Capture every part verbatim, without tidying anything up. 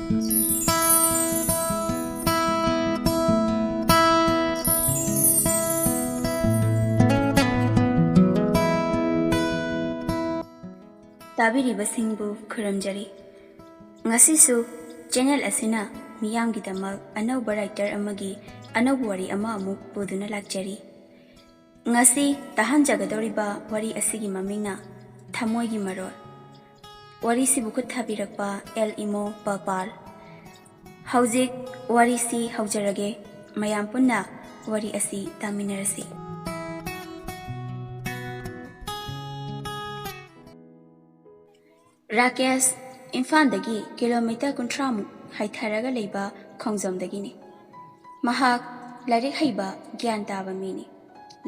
ꯇꯥꯕꯤꯔꯤꯕꯁꯤꯡꯕꯨ ꯈꯨꯔꯨꯝꯖꯔꯤ꯫ ꯉꯁꯤꯁꯨ ꯆꯦꯅꯦꯜ ꯑꯁꯤꯅ ꯃꯤꯌꯥꯝꯒꯤꯗꯃꯛ ꯑꯅꯧꯕ ꯔꯥꯏꯇꯔ ꯑꯃꯒꯤ ꯑꯅꯧꯕ ꯋꯥꯔꯤ ꯑꯃ ꯑꯃꯨꯛ ꯄꯨꯗꯨꯅ ꯂꯥꯛꯆꯔꯤ꯫ ꯉꯁꯤ ꯇꯥꯍꯟꯖꯒꯗꯧꯔꯤꯕ ꯋꯥꯔꯤ ꯑꯁꯤꯒꯤ ꯃꯃꯤꯡꯅ ꯊꯃꯣꯏꯒꯤ ꯃꯔꯣꯜ꯫ ꯋꯥꯔꯤꯁꯤꯕꯨ ꯈꯨꯠ ꯊꯥꯕꯤꯔꯛꯄ ꯑꯦꯜ ꯏꯃꯣ ꯄꯄꯥꯜ꯫ ꯍꯧꯖꯤꯛ ꯋꯥꯔꯤꯁꯤ ꯍꯧꯖꯔꯒꯦ꯫ ꯃꯌꯥꯝ ꯄꯨꯟꯅ ꯋꯥꯔꯤ ꯑꯁꯤ ꯇꯥꯃꯤꯟꯅꯔꯁꯤ꯫ ꯔꯥꯀꯦꯁ ꯏꯝꯐꯥꯜꯗꯒꯤ ꯀꯤꯂꯣꯃꯤꯇꯔ ꯀꯨꯟꯊ꯭ꯔꯥꯃꯨꯛ ꯍꯥꯏꯊꯔꯒ ꯂꯩꯕ ꯈꯣꯡꯖꯣꯝꯗꯒꯤꯅꯤ꯫ ꯃꯍꯥꯛ ꯂꯥꯏꯔꯤꯛ ꯍꯩꯕ, ꯒ꯭ꯌꯥꯟ ꯇꯥꯕ ꯃꯤꯅꯤ꯫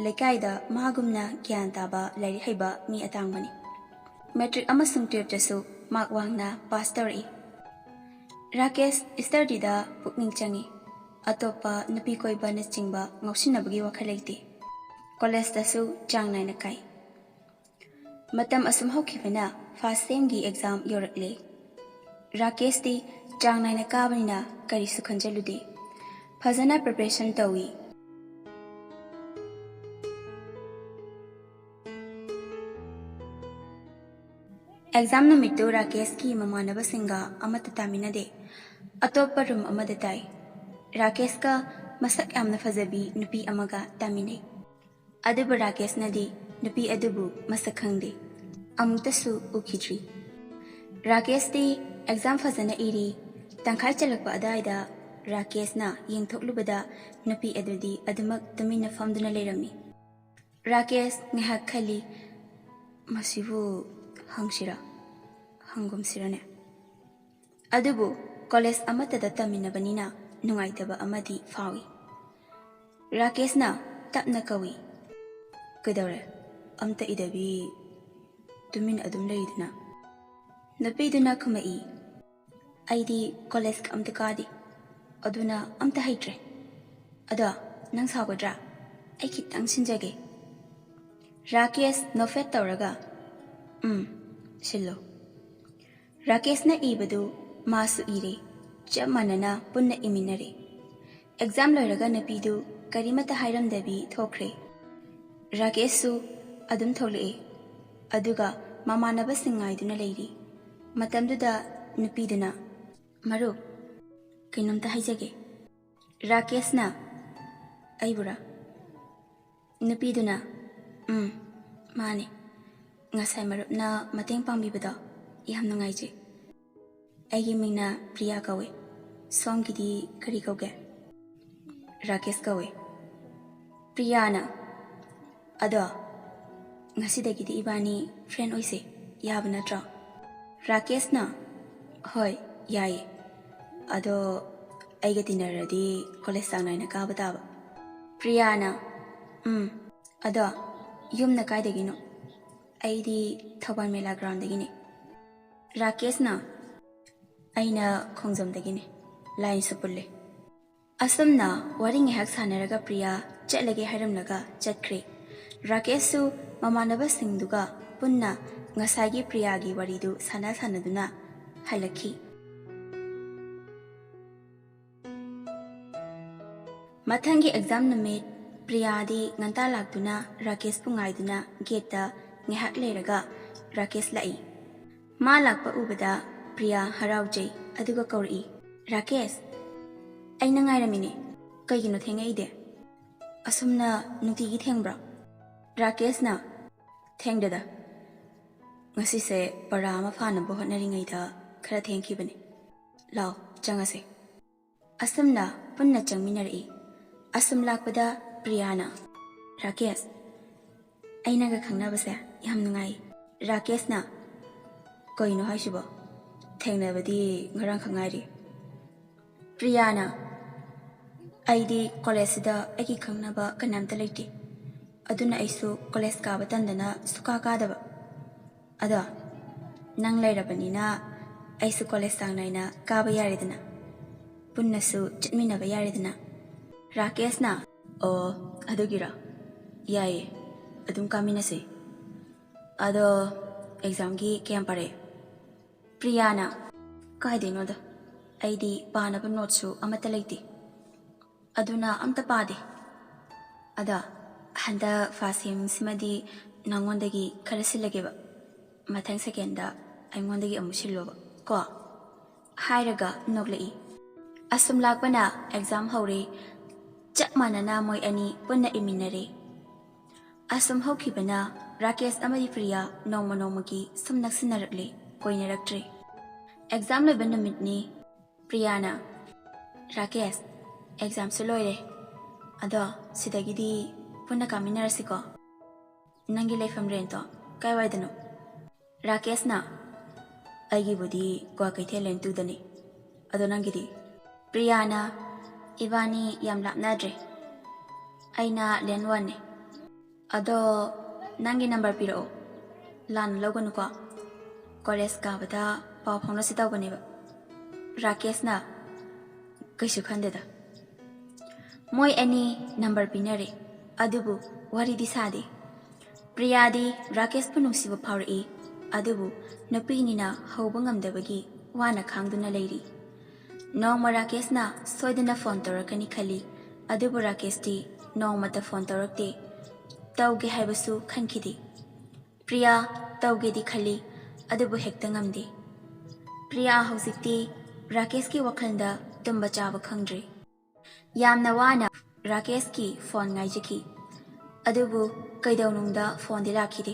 ꯂꯩꯀꯥꯏꯗ ꯃꯥꯒꯨꯝꯅ ꯒ꯭ꯌꯥꯟ ꯇꯥꯕ, ꯂꯥꯏꯔꯤꯛ ꯍꯩꯕ ꯃꯤ ꯑꯇꯥꯡꯕꯅꯤ꯫ ꯃꯦꯇ꯭ꯔꯤꯛ ꯑꯃꯁꯨꯡ ꯇꯨꯌꯦꯜꯞꯇꯁꯨ ꯃꯥꯔꯛ ꯋꯥꯡꯅ ꯄꯥꯁ ꯇꯧꯔꯛꯏ꯫ ꯔꯥꯀꯦꯁ ꯁ꯭ꯇꯗꯤꯗ ꯄꯨꯛꯅꯤꯡ ꯆꯪꯏ꯫ ꯑꯇꯣꯞꯄ ꯅꯨꯄꯤ ꯀꯣꯏꯕꯅꯆꯤꯡꯕ ꯉꯥꯎꯁꯤꯟꯅꯕꯒꯤ ꯋꯥꯈꯜ ꯂꯩꯇꯦ꯫ ꯀꯣꯂꯦꯖꯇꯁꯨ ꯆꯥꯡ ꯅꯥꯏꯅ ꯀꯥꯏ꯫ ꯃꯇꯝ ꯑꯁꯨꯝ ꯍꯧꯈꯤꯕꯅ ꯐꯥꯔꯁ ꯁꯦꯝꯒꯤ ꯑꯦꯛꯖꯥꯝ ꯌꯧꯔꯛꯂꯦ꯫ ꯔꯥꯀꯦꯁꯇꯤ ꯆꯥꯡ ꯅꯥꯏꯅ ꯀꯥꯕꯅꯤꯅ ꯀꯔꯤꯁꯨ ꯈꯟꯖꯜꯂꯨꯗꯦ꯫ ꯐꯖꯅ ꯄ꯭ꯔꯤꯄꯦꯔꯦꯁꯟ ꯇꯧꯏ꯫ ꯑꯦꯛꯖꯥꯝ ꯅꯨꯃꯤꯠꯇꯨ ꯔꯥꯀꯦꯁꯀꯤ ꯃꯃꯥꯟꯅꯕꯁꯤꯡꯒ ꯑꯃꯠꯇ ꯇꯥꯃꯤꯟꯅꯗꯦ꯫ ꯑꯇꯣꯞꯄ ꯔꯨꯝ ꯑꯃꯗ ꯇꯥꯏ꯫ ꯔꯥꯀꯦꯁꯀ ꯃꯁꯛ ꯌꯥꯝꯅ ꯐꯖꯕꯤ ꯅꯨꯄꯤ ꯑꯃꯒ ꯇꯥꯃꯤꯟꯅꯩ꯫ ꯑꯗꯨꯕꯨ ꯔꯥꯀꯦꯁꯅꯗꯤ ꯅꯨꯄꯤ ꯑꯗꯨꯕꯨ ꯃꯁꯛ ꯈꯪꯗꯦ꯫ ꯑꯃꯨꯛꯇꯁꯨ ꯎꯈꯤꯗ꯭ꯔꯤ꯫ ꯔꯥꯀꯦꯁꯇꯤ ꯑꯦꯛꯖꯥꯝ ꯐꯖꯅ ꯏꯔꯤ꯫ ꯇꯪꯈꯥꯏ ꯆꯜꯂꯛꯄ ꯑꯗꯨꯋꯥꯏꯗ ꯔꯥꯀꯦꯁꯅ ꯌꯦꯡꯊꯣꯛꯂꯨꯕꯗ ꯅꯨꯄꯤ ꯑꯗꯨꯗꯤ ꯑꯗꯨꯃꯛ ꯇꯨꯃꯤꯟꯅ ꯐꯝꯗꯨꯅ ꯂꯩꯔꯝꯃꯤ꯫ ꯔꯥꯀꯦꯁ ꯉꯥꯏꯍꯥꯛ ꯈꯜꯂꯤ, "ꯃꯁꯤꯕꯨ ꯍꯪꯁꯤꯔꯥ? ꯍꯪꯒꯨꯝꯁꯤꯔꯅꯦ?" ꯑꯗꯨꯕꯨ ꯀꯣꯂꯦꯖ ꯑꯃꯠꯇꯗ ꯇꯝꯃꯤꯟꯅꯕꯅꯤꯅ ꯅꯨꯡꯉꯥꯏꯇꯕ ꯑꯃꯗꯤ ꯐꯥꯎꯏ꯫ ꯔꯥꯀꯦꯁꯅ ꯇꯞꯅ ꯀꯧꯏ, "ꯀꯩꯗꯧꯔꯦ? ꯑꯝꯇ ꯏꯗꯕꯤ ꯇꯨꯃꯤꯟ ꯑꯗꯨꯝ ꯂꯩꯔꯤꯗꯨꯅ?" ꯅꯨꯄꯤꯗꯨꯅ ꯈꯨꯝꯃꯛꯏ, "ꯑꯩꯗꯤ ꯀꯣꯂꯦꯖꯀ ꯑꯝꯇ ꯀꯥꯗꯦ, ꯑꯗꯨꯅ ꯑꯝꯇ ꯍꯩꯇ꯭ꯔꯦ꯫ ꯑꯗꯣ ꯅꯪ ꯁꯥꯎꯒꯗ꯭ꯔꯥ? ꯑꯩ ꯈꯤꯇꯪ ꯁꯤꯟꯖꯒꯦ꯫" ꯔꯥꯀꯦꯁ ꯅꯣꯐꯦꯠ ꯇꯧꯔꯒ, "ꯎꯝ, ꯁꯤꯜꯂꯣ꯫" ꯔꯥꯀꯦꯁꯅ ꯏꯕꯗꯨ ꯃꯥꯁꯨ ꯏꯔꯦ꯫ ꯆꯞ ꯃꯥꯟꯅꯅ ꯄꯨꯟꯅ ꯏꯃꯤꯟꯅꯔꯦ꯫ ꯑꯦꯛꯖꯥꯝ ꯂꯣꯏꯔꯒ ꯅꯨꯄꯤꯗꯨ ꯀꯔꯤꯃꯠꯇ ꯍꯥꯏꯔꯝꯗꯕꯤ ꯊꯣꯛꯈ꯭ꯔꯦ꯫ ꯔꯥꯀꯦꯁꯁꯨ ꯑꯗꯨꯝ ꯊꯣꯛꯂꯛꯑꯦ꯫ ꯑꯗꯨꯒ ꯃꯃꯥꯟꯅꯕꯁꯤꯡ ꯉꯥꯏꯗꯨꯅ ꯂꯩꯔꯤ꯫ ꯃꯇꯝꯗꯨꯗ ꯅꯨꯄꯤꯗꯨꯅ, "ꯃꯔꯨꯞ, ꯀꯩꯅꯣꯝꯇ ꯍꯥꯏꯖꯒꯦ꯫" ꯔꯥꯀꯦꯁꯅ, "ꯑꯩꯕꯨꯔꯥ?" ꯅꯨꯄꯤꯗꯨꯅ, "ꯎꯝ, ꯃꯥꯅꯦ꯫ ꯉꯁꯥꯏ ꯃꯔꯨꯞꯅ ꯃꯇꯦꯡ ꯄꯥꯡꯕꯤꯕꯗꯣ ꯌꯥꯝ ꯅꯨꯡꯉꯥꯏꯖꯩ꯫ ꯑꯩꯒꯤ ꯃꯤꯡꯅ ꯄ꯭ꯔꯤꯌꯥ ꯀꯧꯏ꯫ ꯁꯣꯝꯒꯤꯗꯤ ꯀꯔꯤ ꯀꯧꯒꯦ?" "ꯔꯥꯀꯦꯁ ꯀꯧꯏ꯫" ꯄ꯭ꯔꯤꯌꯥꯅ, "ꯑꯗꯣ ꯉꯁꯤꯗꯒꯤꯗꯤ ꯏꯕꯥꯅꯤ ꯐ꯭ꯔꯦꯟ ꯑꯣꯏꯁꯦ, ꯌꯥꯕ ꯅꯠꯇ꯭ꯔꯣ?" ꯔꯥꯀꯦꯁꯅ, "ꯍꯣꯏ, ꯌꯥꯏꯌꯦ꯫ ꯑꯗꯣ ꯑꯩꯒ ꯇꯤꯟꯅꯔꯗꯤ ꯀꯣꯂꯦꯖ ꯆꯥꯡ ꯅꯥꯏꯅ ꯀꯥꯕ ꯇꯥꯕ꯫" ꯄ꯭ꯔꯤꯌꯥꯅ, "ꯎꯝ, ꯑꯗꯣ ꯌꯨꯝꯅ ꯀꯥꯏꯗꯒꯤꯅꯣ?" "ꯑꯩꯗꯤ ꯊꯧꯕꯥꯜ ꯃꯦꯂꯥ ꯒ꯭ꯔꯥꯎꯟꯗꯒꯤꯅꯦ꯫" ꯔꯥꯀꯦꯁꯅ, "ꯑꯩꯅ ꯈꯣꯡꯖꯣꯝꯗꯒꯤꯅꯦ꯫ ꯂꯥꯏꯟꯁꯨ ꯄꯨꯜꯂꯦ꯫" ꯑꯁꯨꯝꯅ ꯋꯥꯔꯤ ꯉꯥꯏꯍꯥꯛ ꯁꯥꯟꯅꯔꯒ ꯄ꯭ꯔꯤꯌꯥ ꯆꯠꯂꯒꯦ ꯍꯥꯏꯔꯝꯂꯒ ꯆꯠꯈ꯭ꯔꯦ꯫ ꯔꯥꯀꯦꯁꯁꯨ ꯃꯃꯥꯟꯅꯕꯁꯤꯡꯗꯨꯒ ꯄꯨꯟꯅ ꯉꯁꯥꯏꯒꯤ ꯄ꯭ꯔꯤꯌꯥꯒꯤ ꯋꯥꯔꯤꯗꯨ ꯁꯥꯟꯅ ꯁꯥꯟꯅꯗꯨꯅ ꯍꯜꯂꯛꯈꯤ꯫ ꯃꯊꯪꯒꯤ ꯑꯦꯛꯖꯥꯝ ꯅꯨꯃꯤꯠ ꯄ꯭ꯔꯤꯌꯥꯗꯤ ꯉꯟꯇꯥ ꯂꯥꯛꯇꯨꯅ ꯔꯥꯀꯦꯁꯄꯨ ꯉꯥꯏꯗꯨꯅ ꯒꯦꯠꯇ ꯉꯥꯏꯍꯥꯛ ꯂꯩꯔꯒ ꯔꯥꯀꯦꯁ ꯂꯥꯛꯏ꯫ ꯃꯥ ꯂꯥꯛꯄ ꯎꯕꯗ ꯄ꯭ꯔꯤꯌꯥ ꯍꯔꯥꯎꯖꯩ, ꯑꯗꯨꯒ ꯀꯧꯔꯛꯏ, "ꯔꯥꯀꯦꯁ, ꯑꯩꯅ ꯉꯥꯏꯔꯝꯃꯤꯅꯦ, ꯀꯩꯒꯤꯅꯣ ꯊꯦꯡꯉꯛꯏꯗꯤ? ꯑꯁꯨꯝꯅ ꯅꯨꯡꯇꯤꯒꯤ ꯊꯦꯡꯕ꯭ꯔꯣ?" ꯔꯥꯀꯦꯁꯅ, "ꯊꯦꯡꯗꯦꯗ, ꯉꯁꯤꯁꯦ ꯄꯔꯥ ꯑꯃ ꯐꯥꯅꯕ ꯍꯣꯠꯅꯔꯤꯉꯩꯗ ꯈꯔ ꯊꯦꯡꯈꯤꯕꯅꯦ꯫ ꯂꯥꯎ, ꯆꯪꯉꯁꯦ꯫" ꯑꯁꯨꯝꯅ ꯄꯨꯟꯅ ꯆꯪꯃꯤꯟꯅꯔꯛꯏ꯫ ꯑꯁꯨꯝ ꯂꯥꯛꯄꯗ ꯄ꯭ꯔꯤꯌꯥꯅ, "ꯔꯥꯀꯦꯁ, ꯑꯩ ꯅꯪꯒ ꯈꯪꯅꯕꯁꯦ ꯌꯥꯝ ꯅꯨꯡꯉꯥꯏ꯫" ꯔꯥꯀꯦꯁꯅ, "ꯀꯩꯅꯣ ꯍꯥꯏꯁꯤꯕꯣ? ꯊꯦꯡꯅꯕꯗꯤ ꯉꯔꯥꯡꯈꯛ ꯉꯥꯏꯔꯤ꯫" ꯄ꯭ꯔꯤꯌꯥꯅ, "ꯑꯩꯗꯤ ꯀꯣꯂꯦꯖꯁꯤꯗ ꯑꯩꯒꯤ ꯈꯪꯅꯕ ꯀꯅꯥꯝꯇ ꯂꯩꯇꯦ, ꯑꯗꯨꯅ ꯑꯩꯁꯨ ꯀꯣꯂꯦꯖ ꯀꯥꯕ ꯇꯟꯗꯅ ꯁꯨꯀꯥ ꯀꯥꯗꯕ꯫ ꯑꯗꯣ ꯅꯪ ꯂꯩꯔꯕꯅꯤꯅ ꯑꯩꯁꯨ ꯀꯣꯂꯦꯖ ꯆꯥꯡ ꯅꯥꯏꯅ ꯀꯥꯕ ꯌꯥꯔꯦꯗꯅ, ꯄꯨꯟꯅꯁꯨ ꯆꯠꯃꯤꯟꯅꯕ ꯌꯥꯔꯦꯗꯅ꯫" ꯔꯥꯀꯦꯁꯅ, "ꯑꯣ, ꯑꯗꯨꯒꯤꯔꯣ? ꯌꯥꯏꯌꯦ, ꯑꯗꯨꯝ ꯀꯥꯃꯤꯟꯅꯁꯦ꯫ ꯑꯗꯣ ꯑꯦꯛꯖꯥꯝꯒꯤ ꯀꯌꯥꯝ ꯄꯥꯔꯛꯑꯦ?" ꯄ꯭ꯔꯤꯌꯥꯅ, "ꯀꯥꯏꯗꯩꯅꯣꯗ, ꯑꯩꯗꯤ ꯄꯥꯅꯕ ꯅꯣꯠꯁꯨ ꯑꯃꯠꯇ ꯂꯩꯇꯦ, ꯑꯗꯨꯅ ꯑꯝꯇ ꯄꯥꯗꯦ꯫ ꯑꯗꯣ ꯍꯟꯗꯛ ꯐꯥꯔꯁ ꯁꯦꯝꯁꯤꯃꯗꯤ ꯅꯉꯣꯟꯗꯒꯤ ꯈꯔ ꯁꯤꯜꯂꯒꯦꯕ, ꯃꯊꯪ ꯁꯦꯀꯦꯟꯗ ꯑꯩꯉꯣꯟꯗꯒꯤ ꯑꯃꯨꯛ ꯁꯤꯜꯂꯣꯕ ꯀꯣ꯫ ꯍꯥꯏꯔꯒ ꯅꯣꯛꯂꯛꯏ꯫ ꯑꯁꯨꯝ ꯂꯥꯛꯄꯅ ꯑꯦꯛꯖꯥꯝ ꯍꯧꯔꯦ꯫ ꯆꯞ ꯃꯥꯟꯅꯅ ꯃꯣꯏ ꯑꯅꯤ ꯄꯨꯟꯅ ꯏꯃꯤꯟꯅꯔꯦ꯫ ꯑꯁꯨꯝ ꯍꯧꯈꯤꯕꯅ ꯔꯥꯀꯦꯁ ꯑꯃꯗꯤ ꯄ꯭ꯔꯤꯌꯥ ꯅꯣꯡꯃ ꯅꯣꯡꯃꯒꯤ ꯁꯨꯝ ꯅꯛꯁꯤꯟꯅꯔꯛꯂꯦ, ꯀꯣꯏꯅꯔꯛꯇ꯭ꯔꯦ꯫ ꯑꯦꯛꯖꯥꯝ ꯂꯣꯏꯕ ꯅꯨꯃꯤꯠꯅꯤ꯫ ꯄ꯭ꯔꯤꯌꯥꯅ, "ꯔꯥꯀꯦꯁ, ꯑꯦꯛꯖꯥꯝꯁꯨ ꯂꯣꯏꯔꯦ, ꯑꯗꯣ ꯁꯤꯗꯒꯤꯗꯤ ꯄꯨꯟꯅ ꯀꯥꯃꯤꯟꯅꯔꯁꯤꯀꯣ꯫ ꯅꯪꯒꯤ ꯂꯩꯐꯝ ꯔꯦꯟꯇꯣ ꯀꯥꯏꯋꯥꯏꯗꯅꯣ?" ꯔꯥꯀꯦꯁꯅ, "ꯑꯩꯒꯤꯕꯨꯗꯤ ꯀ꯭ꯋꯥꯀꯩꯊꯦꯜ ꯂꯦꯟ ꯇꯨꯗꯅꯤ, ꯑꯗꯣ ꯅꯪꯒꯤꯗꯤ?" ꯄ꯭ꯔꯤꯌꯥꯅ, "ꯏꯕꯥꯅꯤ ꯌꯥꯝ ꯂꯥꯞꯅꯗ꯭ꯔꯦ, ꯑꯩꯅ ꯂꯦꯟ ꯋꯥꯟꯅꯦ꯫ ꯑꯗꯣ ꯅꯪꯒꯤ ꯅꯝꯕꯔ ꯄꯤꯔꯛꯑꯣ, ꯂꯥꯟꯅ ꯂꯧꯒꯅꯨꯀꯣ, ꯀꯣꯂꯦꯖ ꯀꯥꯕꯗ ꯄꯥꯎ ꯐꯥꯎꯅꯁꯤ ꯇꯧꯕꯅꯦꯕ꯫" ꯔꯥꯀꯦꯁꯅ, "ꯀꯩꯁꯨ ꯈꯟꯗꯦꯗ꯫" ꯃꯣꯏ ꯑꯅꯤ ꯅꯝꯕꯔ ꯄꯤꯅꯔꯦ, ꯑꯗꯨꯕꯨ ꯋꯥꯔꯤꯗꯤ ꯁꯥꯗꯦ꯫ ꯄ꯭ꯔꯤꯌꯥꯗꯤ ꯔꯥꯀꯦꯁꯄꯨ ꯅꯨꯡꯁꯤꯕ ꯐꯥꯎꯔꯛꯏ, ꯑꯗꯨꯕꯨ ꯅꯨꯄꯤꯅꯤꯅ ꯍꯧꯕ ꯉꯝꯗꯕꯒꯤ ꯋꯥꯅ ꯈꯥꯡꯗꯨꯅ ꯂꯩꯔꯤ꯫ ꯅꯣꯡꯃ ꯔꯥꯀꯦꯁꯅ ꯁꯣꯏꯗꯅ ꯐꯣꯟ ꯇꯧꯔꯛꯀꯅꯤ ꯈꯜꯂꯤ, ꯑꯗꯨꯕꯨ ꯔꯥꯀꯦꯁꯇꯤ ꯅꯣꯡꯃꯇ ꯐꯣꯟ ꯇꯧꯔꯛꯇꯦ꯫ ꯇꯧꯒꯦ ꯍꯥꯏꯕꯁꯨ ꯈꯟꯈꯤꯗꯦ꯫ ꯄ꯭ꯔꯤꯌꯥ ꯇꯧꯒꯦꯗꯤ ꯈꯜꯂꯤ, ꯑꯗꯨꯕꯨ ꯍꯦꯛꯇ ꯉꯝꯗꯦ꯫ ꯄ꯭ꯔꯤꯌꯥ ꯍꯧꯖꯤꯛꯇꯤ ꯔꯥꯀꯦꯁꯀꯤ ꯋꯥꯈꯜꯗ ꯇꯨꯝꯕ ꯆꯥꯕ ꯈꯪꯗ꯭ꯔꯦ꯫ ꯌꯥꯝꯅ ꯋꯥꯅ ꯔꯥꯀꯦꯁꯀꯤ ꯐꯣꯟ ꯉꯥꯏꯖꯈꯤ, ꯑꯗꯨꯕꯨ ꯀꯩꯗꯧꯅꯨꯡꯗ ꯐꯣꯟꯗꯤ ꯂꯥꯛꯈꯤꯗꯦ꯫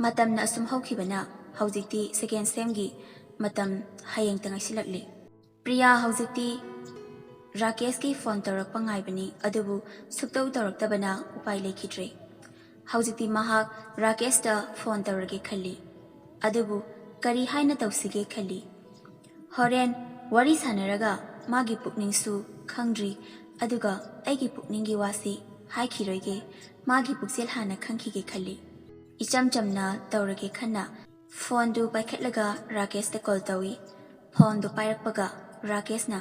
ꯃꯇꯝꯅ ꯑꯁꯨꯝ ꯍꯧꯈꯤꯕꯅ ꯍꯧꯖꯤꯛꯇꯤ ꯁꯦꯀꯦꯟ ꯁꯦꯝꯒꯤ ꯃꯇꯝ ꯍꯌꯦꯡꯇ ꯉꯥꯏꯁꯤꯜꯂꯛꯂꯤ꯫ ꯄ꯭ꯔꯤꯌꯥ ꯍꯧꯖꯤꯛꯇꯤ ꯔꯥꯀꯦꯁꯀꯤ ꯐꯣꯟ ꯇꯧꯔꯛꯄ ꯉꯥꯏꯕꯅꯤ, ꯑꯗꯨꯕꯨ ꯁꯨꯛꯇꯧ ꯇꯧꯔꯛꯇꯕꯅ ꯎꯄꯥꯏ ꯂꯩꯈꯤꯗ꯭ꯔꯦ꯫ ꯍꯧꯖꯤꯛꯇꯤ ꯃꯍꯥꯛ ꯔꯥꯀꯦꯁꯇ ꯐꯣꯟ ꯇꯧꯔꯒꯦ ꯈꯜꯂꯤ, ꯑꯗꯨꯕꯨ ꯀꯔꯤ ꯍꯥꯏꯅ ꯇꯧꯁꯤꯒꯦ ꯈꯜꯂꯤ꯫ ꯍꯣꯔꯦꯟ ꯋꯥꯔꯤ ꯁꯥꯟꯅꯔꯒ ꯃꯥꯒꯤ ꯄꯨꯛꯅꯤꯡꯁꯨ ꯈꯪꯗ꯭ꯔꯤ, ꯑꯗꯨꯒ ꯑꯩꯒꯤ ꯄꯨꯛꯅꯤꯡꯒꯤ ꯋꯥꯁꯤ ꯍꯥꯏꯈꯤꯔꯣꯏꯒꯦ, ꯃꯥꯒꯤ ꯄꯨꯛꯆꯦꯜ ꯍꯥꯟꯅ ꯈꯪꯈꯤꯒꯦ ꯈꯜꯂꯤ꯫ ꯏꯆꯝ ꯆꯝꯅ ꯇꯧꯔꯒꯦ ꯈꯟꯅ ꯐꯣꯟꯗꯨ ꯄꯥꯏꯈꯠꯂꯒ ꯔꯥꯀꯦꯁꯇ ꯀꯣꯜ ꯇꯧꯏ꯫ ꯐꯣꯟꯗꯨ ꯄꯥꯏꯔꯛꯄꯒ ꯔꯥꯀꯦꯁꯅ,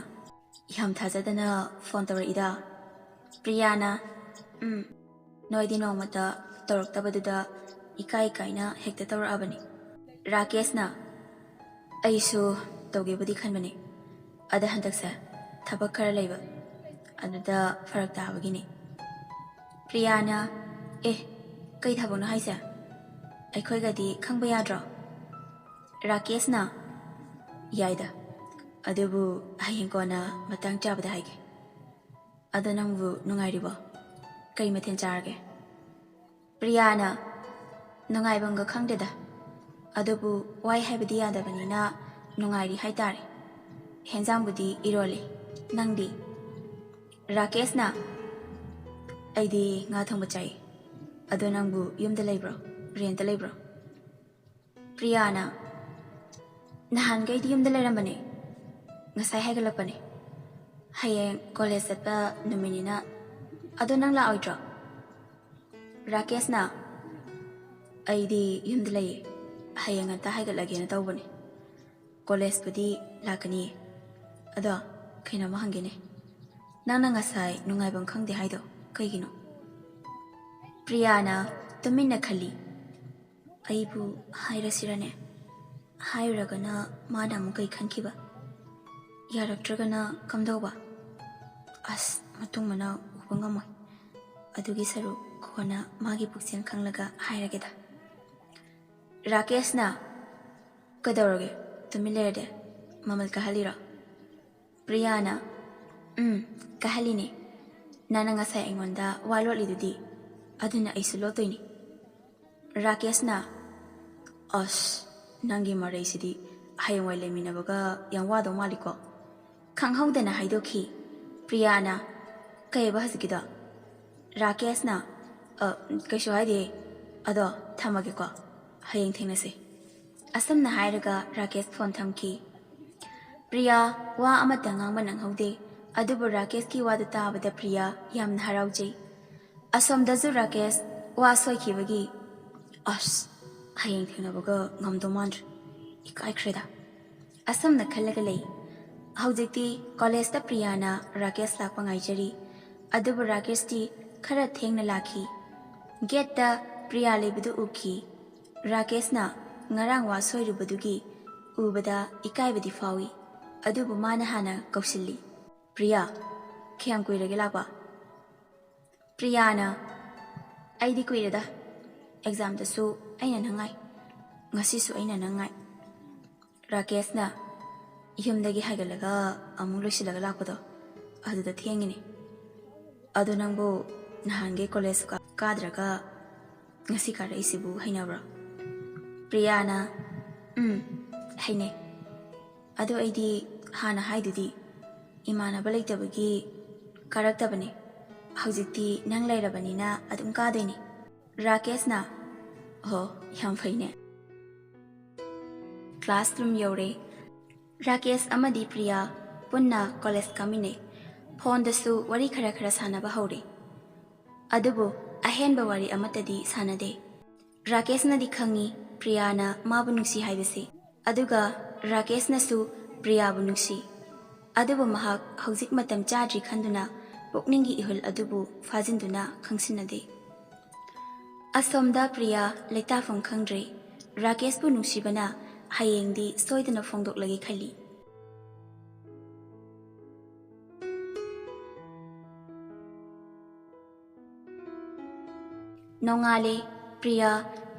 "ꯌꯥꯝ ꯊꯥꯖꯗꯅ ꯐꯣꯟ ꯇꯧꯔꯛꯏꯗ꯫" ꯄ꯭ꯔꯤꯌꯥꯅ, "ꯎꯝ, ꯅꯣꯏꯗꯤ ꯅꯣꯡꯃꯇ ꯇꯧꯔꯛꯇꯕꯗꯨꯗ ꯏꯀꯥꯏ ꯏꯀꯥꯏꯅ ꯍꯦꯛꯇ ꯇꯧꯔꯛꯑꯕꯅꯤ꯫ ꯔꯥꯀꯦꯁꯅ, "ꯑꯩꯁꯨ ꯇꯧꯒꯦꯕꯨꯗꯤ ꯈꯟꯕꯅꯤ, ꯑꯗ ꯍꯟꯗꯛꯁꯦ ꯊꯕꯛ ꯈꯔ ꯂꯩꯕ, ꯑꯗꯨꯗ ꯐꯔꯛ ꯇꯥꯕꯒꯤꯅꯤ꯫" ꯄ꯭ꯔꯤꯌꯥꯅ, "ꯑꯦ, ꯀꯩ ꯊꯕꯛꯅꯣ ꯍꯥꯏꯁꯦ? ꯑꯩꯈꯣꯏꯒꯗꯤ ꯈꯪꯕ ꯌꯥꯗ꯭ꯔꯣ?" ꯔꯥꯀꯦꯁꯅ, "ꯌꯥꯏꯗ, ꯑꯗꯨꯕꯨ ꯍꯌꯦꯡ ꯀꯣꯟꯅ ꯃꯇꯥꯡ ꯆꯥꯕꯗ ꯍꯥꯏꯒꯦ꯫ ꯑꯗꯣ ꯅꯪꯕꯨ ꯅꯨꯡꯉꯥꯏꯔꯤꯕꯣ? ꯀꯩ ꯃꯊꯦꯜ ꯆꯥꯔꯒꯦ?" ꯄ꯭ꯔꯤꯌꯥꯅ, "ꯅꯨꯡꯉꯥꯏꯐꯝꯒ ꯈꯪꯗꯦꯗ, ꯑꯗꯨꯕꯨ ꯋꯥꯏ ꯍꯥꯏꯕꯗꯤ ꯌꯥꯗꯕꯅꯤꯅ ꯅꯨꯡꯉꯥꯏꯔꯤ ꯍꯥꯏꯇꯥꯔꯦ꯫ ꯍꯦꯟꯖꯥꯡꯕꯨꯗꯤ ꯏꯔꯣꯜꯂꯤ꯫ ꯅꯪꯗꯤ?" ꯔꯥꯀꯦꯁꯅ, "ꯑꯩꯗꯤ ꯉꯥ ꯊꯣꯡꯕ ꯆꯥꯏ꯫ ꯑꯗꯣ ꯅꯪꯕꯨ ꯌꯨꯝꯗ ꯂꯩꯕ꯭ꯔꯣ, ꯔꯦꯟꯇ ꯂꯩꯕ꯭ꯔꯣ?" ꯄ꯭ꯔꯤꯌꯥꯅ, "ꯅꯍꯥꯟꯈꯩꯗꯤ ꯌꯨꯝꯗ ꯂꯩꯔꯝꯕꯅꯦ, ꯉꯁꯥꯏ ꯍꯥꯏꯒꯠꯂꯛꯄꯅꯦ꯫ ꯍꯌꯦꯡ ꯀꯣꯂꯦꯖ ꯆꯠꯄ ꯅꯨꯃꯤꯠꯅꯤꯅ꯫ ꯑꯗꯣ ꯅꯪ ꯂꯥꯛꯑꯣꯏꯗ꯭ꯔꯣ?" ꯔꯥꯀꯦꯁꯅ, "ꯑꯩꯗꯤ ꯌꯨꯝꯗ ꯂꯩꯌꯦ, ꯍꯌꯦꯡ ꯉꯟꯇꯥ ꯍꯥꯏꯒꯠꯂꯒꯦꯅ ꯇꯧꯕꯅꯦ꯫ ꯀꯣꯂꯦꯖꯄꯨꯗꯤ ꯂꯥꯛꯀꯅꯤꯌꯦ꯫ ꯑꯗꯣ ꯀꯩꯅꯣꯝꯃ ꯍꯪꯒꯦꯅꯦ, ꯅꯪꯅ ꯉꯁꯥꯏ ꯅꯨꯡꯉꯥꯏꯐꯝ ꯈꯪꯗꯦ ꯍꯥꯏꯗꯣ ꯀꯩꯒꯤꯅꯣ?" ꯄ꯭ꯔꯤꯌꯥꯅ ꯇꯨꯃꯤꯟꯅ ꯈꯜꯂꯤ꯫ "ꯑꯩꯕꯨ ꯍꯥꯏꯔꯁꯤꯔꯅꯦ? ꯍꯥꯏꯔꯨꯔꯒꯅ ꯃꯥꯅ ꯑꯃꯨꯛ ꯀꯩ ꯈꯟꯈꯤꯕ? ꯌꯥꯔꯛꯇ꯭ꯔꯒꯅ ꯀꯝꯗꯧꯕ? ꯑꯁ, ꯃꯇꯨꯡ ꯃꯅꯥꯎ ꯎꯕ ꯉꯝꯃꯣꯏ꯫ ꯑꯗꯨꯒꯤ ꯁꯔꯨꯛ ꯀꯣꯟꯅ ꯃꯥꯒꯤ ꯄꯨꯛꯆꯦꯜ ꯈꯪꯂꯒ ꯍꯥꯏꯔꯒꯦꯗ꯫" ꯔꯥꯀꯦꯁꯅ, "ꯀꯩꯗꯧꯔꯒꯦ? ꯇꯨꯃꯤꯟ ꯂꯩꯔꯗꯤ ꯃꯃꯜ ꯀꯥꯍꯜꯂꯤꯔꯣ?" ꯄ꯭ꯔꯤꯌꯥꯅ, "ꯎꯝ, ꯀꯥꯍꯜꯂꯤꯅꯦ꯫ ꯅꯪꯅ ꯉꯁꯥꯏ ꯑꯩꯉꯣꯟꯗ ꯋꯥ ꯂꯣꯠꯂꯤꯗꯨꯗꯤ, ꯑꯗꯨꯅ ꯑꯩꯁꯨ ꯂꯣꯠꯇꯣꯏꯅꯤ꯫" ꯔꯥꯀꯦꯁꯅ, "ꯑꯁ, ꯅꯪꯒꯤ ꯃꯔꯩꯁꯤꯗꯤ ꯍꯌꯦꯡꯋꯥꯏ ꯂꯩꯃꯤꯟꯅꯕꯒ ꯌꯥꯝ ꯋꯥꯗꯧ ꯃꯥꯜꯂꯤꯀꯣ?" ꯈꯪꯍꯧꯗꯅ ꯍꯥꯏꯗꯣꯛꯈꯤ꯫ ꯄ꯭ꯔꯤꯌꯥꯅ, "ꯀꯩꯕ ꯍꯧꯖꯤꯛꯀꯤꯗꯣ?" ꯔꯥꯀꯦꯁꯅ, "ꯑ, ꯀꯩꯁꯨ ꯍꯥꯏꯗꯦ꯫ ꯑꯗꯣ ꯊꯝꯃꯒꯦꯀꯣ꯫ ꯍꯌꯦꯡ ꯊꯦꯡꯅꯁꯦ꯫" ꯑꯁꯨꯝꯅ ꯍꯥꯏꯔꯒ ꯔꯥꯀꯦꯁ ꯐꯣꯟ ꯊꯝꯈꯤ꯫ ꯄ꯭ꯔꯤꯌꯥ ꯋꯥ ꯑꯃꯠꯇ ꯉꯥꯡꯕ ꯅꯪꯍꯧꯗꯦ꯫ ꯑꯗꯨꯕꯨ ꯔꯥꯀꯦꯁꯀꯤ ꯋꯥꯗꯨ ꯇꯥꯕꯗ ꯄ꯭ꯔꯤꯌꯥ ꯌꯥꯝꯅ ꯍꯔꯥꯎꯖꯩ꯫ ꯑꯁꯣꯝꯗꯁꯨ ꯔꯥꯀꯦꯁ ꯋꯥ ꯁꯣꯏꯈꯤꯕꯒꯤ, "ꯑꯁ, ꯍꯌꯦꯡ ꯊꯦꯡꯅꯕꯒ ꯉꯝꯗꯧ ꯃꯥꯟꯗ꯭ꯔꯦ꯫ ꯏꯀꯥꯏꯈ꯭ꯔꯦꯗ꯫" ꯑꯁꯨꯝꯅ ꯈꯜꯂꯒ ꯂꯩ꯫ ꯍꯧꯖꯤꯛꯇꯤ ꯀꯣꯂꯦꯖꯇ ꯄ꯭ꯔꯤꯌꯥꯅ ꯔꯥꯀꯦꯁ ꯂꯥꯛꯄ ꯉꯥꯏꯖꯔꯤ꯫ ꯑꯗꯨꯕꯨ ꯔꯥꯀꯦꯁꯇꯤ ꯈꯔ ꯊꯦꯡꯅ ꯂꯥꯛꯈꯤ꯫ ꯒꯦꯠꯇ ꯄ꯭ꯔꯤꯌꯥ ꯂꯩꯕꯗꯨ ꯎꯈꯤ꯫ ꯔꯥꯀꯦꯁꯅ ꯉꯔꯥꯡ ꯋꯥ ꯁꯣꯏꯔꯨꯕꯗꯨꯒꯤ ꯎꯕꯗ ꯏꯀꯥꯏꯕꯗꯤ ꯐꯥꯎꯏ꯫ ꯑꯗꯨꯕꯨ ꯃꯥꯅ ꯍꯥꯟꯅ ꯀꯧꯁꯤꯜꯂꯤ, "ꯄ꯭ꯔꯤꯌꯥ, ꯀꯌꯥꯝ ꯀꯨꯏꯔꯒꯦ ꯂꯥꯛꯄ?" ꯄ꯭ꯔꯤꯌꯥꯅ, "ꯑꯩꯗꯤ ꯀꯨꯏꯔꯦꯗ꯫ ꯑꯦꯛꯖꯥꯝꯗꯁꯨ ꯑꯩꯅ ꯅꯪ ꯉꯥꯏ, ꯉꯁꯤꯁꯨ ꯑꯩꯅ ꯅꯪ ꯉꯥꯏ꯫" ꯔꯥꯀꯦꯁꯅ, "ꯌꯨꯝꯗꯒꯤ ꯍꯥꯏꯒꯠꯂꯒ ꯑꯃꯨꯛ ꯂꯣꯏꯁꯤꯜꯂꯒ ꯂꯥꯛꯄꯗꯣ, ꯑꯗꯨꯗ ꯊꯦꯡꯉꯤꯅꯦ꯫ ꯑꯗꯣ ꯅꯪꯕꯨ ꯅꯍꯥꯟꯒꯩ ꯀꯣꯂꯦꯖ ꯀꯥ-, ꯀꯥꯗ꯭ꯔꯒ ꯉꯁꯤ ꯀꯥꯔꯛꯏꯁꯤꯕꯨ ꯍꯩꯅꯕ꯭ꯔꯣ?" ꯄ꯭ꯔꯤꯌꯥꯅ, "ꯎꯝ, ꯍꯩꯅꯩ꯫ ꯑꯗꯣ ꯑꯩꯗꯤ ꯍꯥꯟꯅ ꯍꯥꯏꯗꯨꯗꯤ, ꯏꯃꯥꯟꯅꯕ ꯂꯩꯇꯕꯒꯤ ꯀꯥꯔꯛꯇꯕꯅꯦ꯫ ꯍꯧꯖꯤꯛꯇꯤ ꯅꯪ ꯂꯩꯔꯕꯅꯤꯅ ꯑꯗꯨꯝ ꯀꯥꯗꯣꯏꯅꯦ꯫" ꯔꯥꯀꯦꯁꯅ, "ꯑꯣ, ꯌꯥꯝ ꯐꯩꯅꯦ꯫" ꯀ꯭ꯂꯥꯁꯔꯨꯝ ꯌꯧꯔꯦ꯫ ꯔꯥꯀꯦꯁ ꯑꯃꯗꯤ ꯄ꯭ꯔꯤꯌꯥ ꯄꯨꯟꯅ ꯀꯣꯂꯦꯖ ꯀꯥꯃꯤꯟꯅꯩ꯫ ꯐꯣꯟꯗꯁꯨ ꯋꯥꯔꯤ ꯈꯔ ꯈꯔ ꯁꯥꯟꯅꯕ ꯍꯧꯔꯦ꯫ ꯑꯗꯨꯕꯨ ꯑꯍꯦꯟꯕ ꯋꯥꯔꯤ ꯑꯃꯠꯇꯗꯤ ꯁꯥꯟꯅꯗꯦ꯫ ꯔꯥꯀꯦꯁꯅꯗꯤ ꯈꯪꯏ ꯄ꯭ꯔꯤꯌꯥꯅ ꯃꯥꯕꯨ ꯅꯨꯡꯁꯤ ꯍꯥꯏꯕꯁꯤ꯫ ꯑꯗꯨꯒ ꯔꯥꯀꯦꯁꯅꯁꯨ ꯄ꯭ꯔꯤꯌꯥꯕꯨ ꯅꯨꯡꯁꯤ꯫ ꯑꯗꯨꯕꯨ ꯃꯍꯥꯛ ꯍꯧꯖꯤꯛ ꯃꯇꯝ ꯆꯥꯗ꯭ꯔꯤ ꯈꯟꯗꯨꯅ ꯄꯨꯛꯅꯤꯡꯒꯤ ꯏꯍꯨꯜ ꯑꯗꯨꯕꯨ ꯐꯥꯖꯤꯟꯗꯨꯅ ꯈꯪꯁꯤꯟꯅꯗꯦ꯫ ꯑꯁꯣꯝꯗ ꯄ꯭ꯔꯤꯌꯥ ꯂꯩꯇꯥꯐꯝ ꯈꯪꯗ꯭ꯔꯦ꯫ ꯔꯥꯀꯦꯁꯄꯨ ꯅꯨꯡꯁꯤꯕꯅ ꯍꯌꯦꯡꯗꯤ ꯁꯣꯏꯗꯅ ꯐꯣꯡꯗꯣꯛꯂꯒꯦ ꯈꯜꯂꯤ꯫ ꯅꯣꯡꯉꯥꯜꯂꯦ꯫ ꯄ꯭ꯔꯤꯌꯥ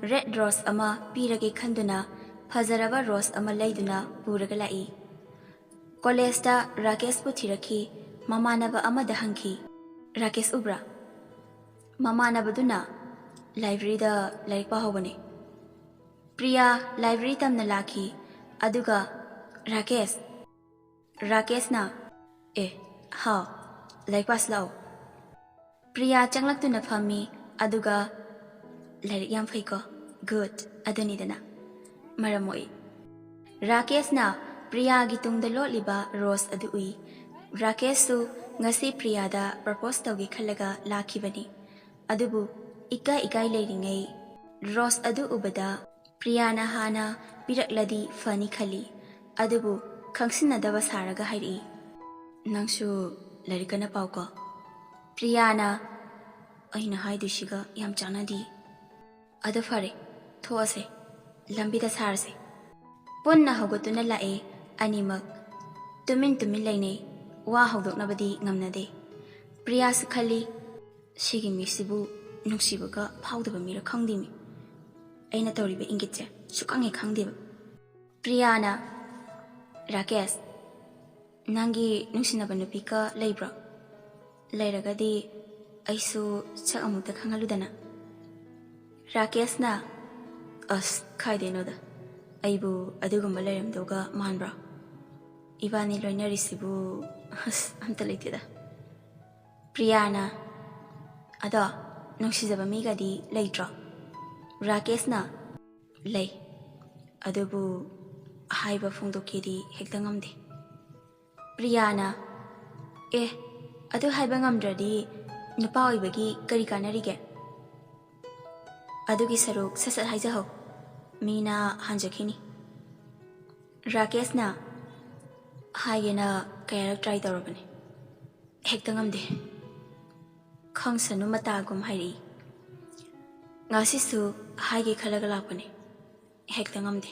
ꯔꯦꯗ ꯔꯣꯁ ꯑꯃ ꯄꯤꯔꯒꯦ ꯈꯟꯗꯨꯅ ꯐꯖꯔꯕ ꯔꯣꯁ ꯑꯃ ꯂꯩꯗꯨꯅ ꯄꯨꯔꯒ ꯂꯥꯛꯏ꯫ ꯀꯣꯂꯦꯖꯇ ꯔꯥꯀꯦꯁꯄꯨ ꯊꯤꯔꯛꯈꯤ꯫ ꯃꯃꯥꯟꯅꯕ ꯑꯃꯗ ꯍꯪꯈꯤ, "ꯔꯥꯀꯦꯁ ꯎꯕ꯭ꯔꯥ?" ꯃꯃꯥꯟꯅꯕꯗꯨꯅ, "ꯂꯥꯏꯕ꯭ꯔꯦꯔꯤꯗ ꯂꯥꯏꯔꯤꯛ ꯄꯥꯍꯧꯕꯅꯦ꯫" ꯄ꯭ꯔꯤꯌꯥ ꯂꯥꯏꯕ꯭ꯔꯦꯔꯤ ꯇꯝꯅ ꯂꯥꯛꯈꯤ꯫ ꯑꯗꯨꯒ, "ꯔꯥꯀꯦꯁ!" ꯔꯥꯀꯦꯁꯅ, "ꯑꯦ, ꯍꯥꯎ, ꯂꯥꯏꯔꯤꯛ ꯄꯥꯁꯤ ꯂꯥꯛꯑꯣ꯫" ꯄ꯭ꯔꯤꯌꯥ ꯆꯪꯂꯛꯇꯨꯅ ꯐꯝꯃꯤ, ꯑꯗꯨꯒ, "ꯂꯥꯏꯔꯤꯛ ꯌꯥꯝ ꯐꯩꯀꯣ, ꯒꯨꯗ, ꯑꯗꯨꯅꯤꯗꯅ꯫" ꯃꯔꯝ ꯃꯣꯛꯏ꯫ ꯔꯥꯀꯦꯁꯅ ꯄ꯭ꯔꯤꯌꯥꯒꯤ ꯇꯨꯡꯗ ꯂꯣꯠꯂꯤꯕ ꯔꯣꯁ ꯑꯗꯨ ꯎꯏ꯫ ꯔꯥꯀꯦꯁꯁꯨ ꯉꯁꯤ ꯄ꯭ꯔꯤꯌꯥꯗ ꯄ꯭ꯔꯄꯣꯁ ꯇꯧꯒꯦ ꯈꯜꯂꯒ ꯂꯥꯛꯈꯤꯕꯅꯤ꯫ ꯑꯗꯨꯕꯨ ꯏꯀꯥꯏ ꯏꯀꯥꯏ ꯂꯩꯔꯤꯉꯩ ꯔꯣꯁ ꯑꯗꯨ ꯎꯕꯗ ꯄ꯭ꯔꯤꯌꯥꯅ ꯍꯥꯟꯅ ꯄꯤꯔꯛꯂꯗꯤ ꯐꯅꯤ ꯈꯜꯂꯤ꯫ ꯑꯗꯨꯕꯨ ꯈꯪꯁꯤꯟꯅꯗꯕ ꯁꯥꯔꯒ ꯍꯥꯏꯔꯛꯏ, "ꯅꯪꯁꯨ ꯂꯥꯏꯔꯤꯛ ꯀꯟꯅ ꯄꯥꯎꯀꯣ꯫" ꯄ꯭ꯔꯤꯌꯥꯅ, ꯑꯩꯅ ꯍꯥꯏꯗꯣꯏꯁꯤꯒ ꯌꯥꯝ ꯆꯥꯟꯅꯗꯦ꯫ ꯑꯗꯨ ꯐꯔꯦ, ꯊꯣꯛꯑꯁꯦ, ꯂꯝꯕꯤꯗ ꯁꯥꯔꯁꯦ꯫ ꯄꯨꯟꯅ ꯍꯧꯒꯠꯇꯨꯅ ꯂꯥꯛꯑꯦ ꯑꯅꯤꯃꯛ꯫ ꯇꯨꯃꯤꯟ ꯇꯨꯃꯤꯟ ꯂꯩꯅꯩ, ꯋꯥ ꯍꯧꯗꯣꯛꯅꯕꯗꯤ ꯉꯝꯅꯗꯦ꯫ ꯄ꯭ꯔꯤꯌꯥꯁꯨ ꯈꯜꯂꯤ, "ꯁꯤꯒꯤ ꯃꯤꯁꯤꯕꯨ ꯅꯨꯡꯁꯤꯕꯒ ꯐꯥꯎꯗꯕ ꯃꯤꯔ ꯈꯪꯗꯦꯃꯤ꯫ ꯑꯩꯅ ꯇꯧꯔꯤꯕ ꯏꯪꯒꯤꯠꯁꯦ ꯁꯨꯛꯈꯪ ꯍꯦꯛ ꯈꯪꯗꯦꯕ"꯫ ꯄ꯭ꯔꯤꯌꯥꯅ, "ꯔꯥꯀꯦꯁ, ꯅꯪꯒꯤ ꯅꯨꯡꯁꯤꯅꯕ ꯅꯨꯄꯤꯒ ꯂꯩꯕ꯭ꯔꯣ? ꯂꯩꯔꯒꯗꯤ ꯑꯩꯁꯨ ꯁꯛ ꯑꯃꯨꯛꯇ ꯈꯪꯍꯜꯂꯨꯗꯅ"꯫ ꯔꯥꯀꯦꯁꯅ, "ꯑꯁ, ꯈꯥꯏꯗꯩꯅꯣꯗ, ꯑꯩꯕꯨ ꯑꯗꯨꯒꯨꯝꯕ ꯂꯩꯔꯝꯗꯧꯒ ꯃꯥꯟꯕ꯭ꯔꯣ? ꯏꯕꯥꯅꯤ ꯂꯣꯏꯅꯔꯤꯁꯤꯕꯨ, ꯑꯁ, ꯑꯝꯇ ꯂꯩꯇꯦꯗ"꯫ ꯄ꯭ꯔꯤꯌꯥꯅ, "ꯑꯗꯣ, ꯅꯨꯡꯁꯤꯖꯕ ꯃꯤꯒꯗꯤ ꯂꯩꯇ꯭ꯔꯣ?" ꯔꯥꯀꯦꯁꯅ, "ꯂꯩ, ꯑꯗꯨꯕꯨ ꯍꯥꯏꯕ ꯐꯣꯡꯗꯣꯛꯀꯦꯗꯤ ꯍꯦꯛꯇ ꯉꯝꯗꯦ"꯫ ꯄ꯭ꯔꯤꯌꯥꯅ, "ꯑꯦ, ꯑꯗꯨ ꯍꯥꯏꯕ ꯉꯝꯗ꯭ꯔꯗꯤ ꯅꯨꯄꯥ ꯑꯣꯏꯕꯒꯤ ꯀꯔꯤ ꯀꯥꯟꯅꯔꯤꯒꯦ? ꯑꯗꯨꯒꯤ ꯁꯔꯨꯛ ꯁꯠ ꯁꯠ ꯍꯥꯏꯖꯍꯧ, ꯃꯤꯅ ꯍꯟꯖꯈꯤꯅꯤ"꯫ ꯔꯥꯀꯦꯁꯅ, "ꯍꯥꯏꯒꯦꯅ ꯀꯌꯥꯔꯛ ꯇ꯭ꯔꯥꯏ ꯇꯧꯔꯕꯅꯤ, ꯍꯦꯛꯇ ꯉꯝꯗꯦ꯫ ꯈꯪꯁꯅꯨ ꯃꯇꯥꯒꯨꯝ ꯍꯥꯏꯔꯛꯏ꯫ ꯉꯁꯤꯁꯨ ꯍꯥꯏꯒꯦ ꯈꯜꯂꯒ ꯂꯥꯛꯄꯅꯤ, ꯍꯦꯛꯇ ꯉꯝꯗꯦ"꯫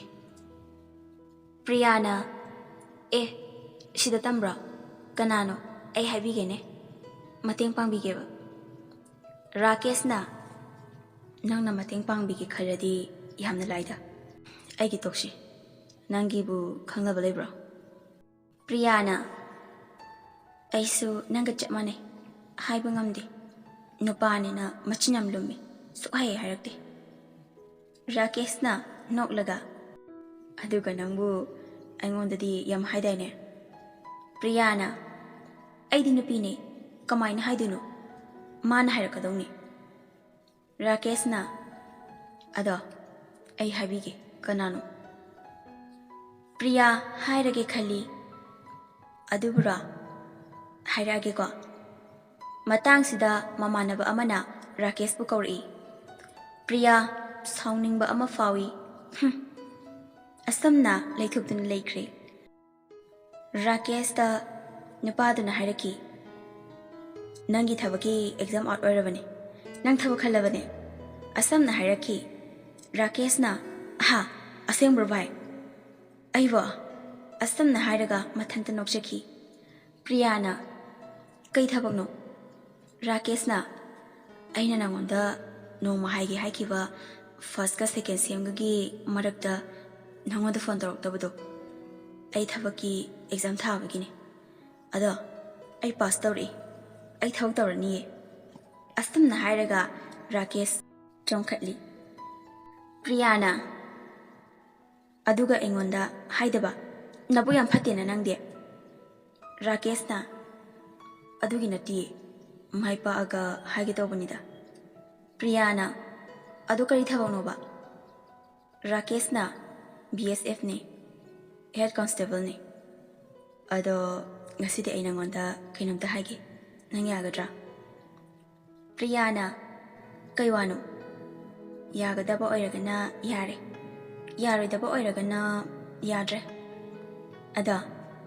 ꯄ꯭ꯔꯤꯌꯥꯅ, "ꯑꯦ, ꯁꯤꯗ ꯇꯝꯕ꯭ꯔꯣ? ꯀꯅꯥꯅꯣ? ꯑꯩ ꯍꯥꯏꯕꯤꯒꯦꯅꯦ, ꯃꯇꯦꯡ ꯄꯥꯡꯕꯤꯒꯦꯕ"꯫ ꯔꯥꯀꯦꯁꯅ, "ꯅꯪꯅ ꯃꯇꯦꯡ ꯄꯥꯡꯕꯤꯒꯦ ꯈꯜꯂꯗꯤ ꯌꯥꯝꯅ ꯂꯥꯏꯗ꯫ ꯑꯩꯒꯤ ꯇꯣꯛꯁꯤ꯫ ꯅꯪꯒꯤꯕꯨ ꯈꯪꯅꯕ ꯂꯩꯕ꯭ꯔꯣ?" ꯄ꯭ꯔꯤꯌꯥꯅ, "ꯑꯩꯁꯨ ꯅꯪꯒ ꯆꯞ ꯃꯥꯟꯅꯩ, ꯍꯥꯏꯕ ꯉꯝꯗꯦ꯫ ꯅꯨꯄꯥꯅꯤꯅ ꯃꯆꯤꯟ ꯌꯥꯝ ꯂꯨꯝꯃꯤ, ꯁꯨꯛꯍꯥꯏ ꯍꯥꯏꯔꯛꯇꯦ"꯫ ꯔꯥꯀꯦꯁꯅ ꯅꯣꯛꯂꯒ, "ꯑꯗꯨꯒ ꯅꯪꯕꯨ ꯑꯩꯉꯣꯟꯗꯗꯤ ꯌꯥꯝ ꯍꯥꯏꯗꯥꯏꯅꯦ?" ꯄ꯭ꯔꯤꯌꯥꯅ, "ꯑꯩꯗꯤ ꯅꯨꯄꯤꯅꯦ, ꯀꯃꯥꯏꯅ ꯍꯥꯏꯗꯣꯏꯅꯣ? ꯃꯥꯅ ꯍꯥꯏꯔꯛꯀꯗꯧꯅꯤ"꯫ ꯔꯥꯀꯦꯁꯅ, "ꯑꯗꯣ ꯑꯩ ꯍꯥꯏꯕꯤꯒꯦ ꯀꯅꯥꯅꯣ"꯫ ꯄ꯭ꯔꯤꯌꯥ ꯍꯥꯏꯔꯒꯦ ꯈꯜꯂꯤ꯫ "ꯑꯗꯨꯕꯨꯔꯣ? ꯍꯥꯏꯔꯛꯑꯒꯦꯀꯣ"꯫ ꯃꯇꯥꯡꯁꯤꯗ ꯃꯃꯥꯟꯅꯕ ꯑꯃꯅ ꯔꯥꯀꯦꯁꯄꯨ ꯀꯧꯔꯛꯏ꯫ ꯄ꯭ꯔꯤꯌꯥ ꯁꯥꯎꯅꯤꯡꯕ ꯑꯃ ꯐꯥꯎꯏ꯫ ꯍꯨꯝ꯫ ꯑꯁꯨꯝꯅ ꯂꯩꯊꯣꯛꯇꯨꯅ ꯂꯩꯈ꯭ꯔꯦ꯫ ꯔꯥꯀꯦꯁꯇ ꯅꯨꯄꯥꯗꯨꯅ ꯍꯥꯏꯔꯛꯈꯤ, "ꯅꯪꯒꯤ ꯊꯕꯛꯀꯤ ꯑꯦꯛꯖꯥꯝ ꯑꯥꯎꯠ ꯑꯣꯏꯔꯕꯅꯤ꯫ "ꯅꯪ ꯊꯕꯛ ꯈꯜꯂꯕꯅꯦ?" ꯑꯁꯇꯝꯅ ꯍꯥꯏꯔꯛꯈꯤ꯫ ꯔꯥꯀꯦꯁꯅ, "ꯑꯍꯥ, ꯑꯁꯦꯡꯕ꯭ꯔꯣ ꯚꯥꯏ?" ꯑꯩꯕꯣ? ꯑꯁꯇꯝꯅ ꯍꯥꯏꯔꯒ ꯃꯊꯟꯇ ꯅꯣꯛꯆꯈꯤ꯫ ꯄ꯭ꯔꯤꯌꯥꯅ, "ꯀꯩ ꯊꯕꯛꯅꯣ?" ꯔꯥꯀꯦꯁꯅ, "ꯑꯩꯅ ꯅꯪꯉꯣꯟꯗ ꯅꯣꯡꯃ ꯍꯥꯏꯒꯦ ꯍꯥꯏꯈꯤꯕ first ꯀ second sem ꯒꯒꯤ ꯃꯔꯛꯇ ꯅꯪꯉꯣꯟꯗ phone ꯇꯧꯔꯛꯇꯕꯗꯣ, ꯑꯩ ꯊꯕꯛꯀꯤ exam ꯊꯥꯕꯒꯤꯅꯦ꯫ ꯑꯗꯣ ꯑꯩ pass ꯇꯧꯔꯛꯏ꯫ ꯑꯩ ꯊꯕꯛ ꯇꯧꯔꯅꯤꯌꯦ꯫" ꯑꯁꯇꯝꯅ ꯍꯥꯏꯔꯒ ꯔꯥꯀꯦꯁ ꯆꯣꯡꯈꯠꯂꯤ꯫ ꯄ꯭ꯔꯤꯌꯥꯅ, "ꯑꯗꯨꯒ ꯑꯩꯉꯣꯟꯗ ꯍꯥꯏꯗꯕ? ꯅꯕꯨꯛ ꯌꯥꯝ ꯐꯠꯇꯦꯅ ꯅꯪꯗꯤ꯫" ꯔꯥꯀꯦꯁꯅ, "ꯑꯗꯨꯒꯤ ꯅꯠꯇꯤꯌꯦ, ꯃꯥꯏ ꯄꯥꯛꯑꯒ ꯍꯥꯏꯒꯦ ꯇꯧꯕꯅꯤꯗ꯫" ꯄ꯭ꯔꯤꯌꯥꯅ, "ꯑꯗꯨ ꯀꯔꯤ ꯊꯕꯛꯅꯣꯕ?" ꯔꯥꯀꯦꯁꯅ, "B S F ꯅꯦ, head constable ꯅꯦ꯫ ꯑꯗꯣ ꯉꯁꯤꯗꯤ ꯑꯩ ꯅꯪꯉꯣꯟꯗ ꯀꯩꯅꯣꯝꯇ ꯍꯥꯏꯒꯦ, ꯅꯪ ꯌꯥꯒꯗ꯭ꯔꯥ?" ꯄ꯭ꯔꯤꯌꯥꯅ, "ꯀꯩ ꯋꯥꯅꯣ?" "ꯌꯥꯒꯗꯕ ꯑꯣꯏꯔꯒꯅ ꯌꯥꯔꯦ, ꯌꯥꯔꯣꯏꯗꯕ ꯑꯣꯏꯔꯒꯅ ꯌꯥꯗ꯭ꯔꯦ꯫ ꯑꯗꯣ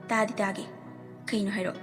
ꯇꯥꯗꯤ ꯇꯥꯒꯦ, ꯀꯩꯅꯣ ꯍꯥꯏꯔꯛꯑꯣ꯫"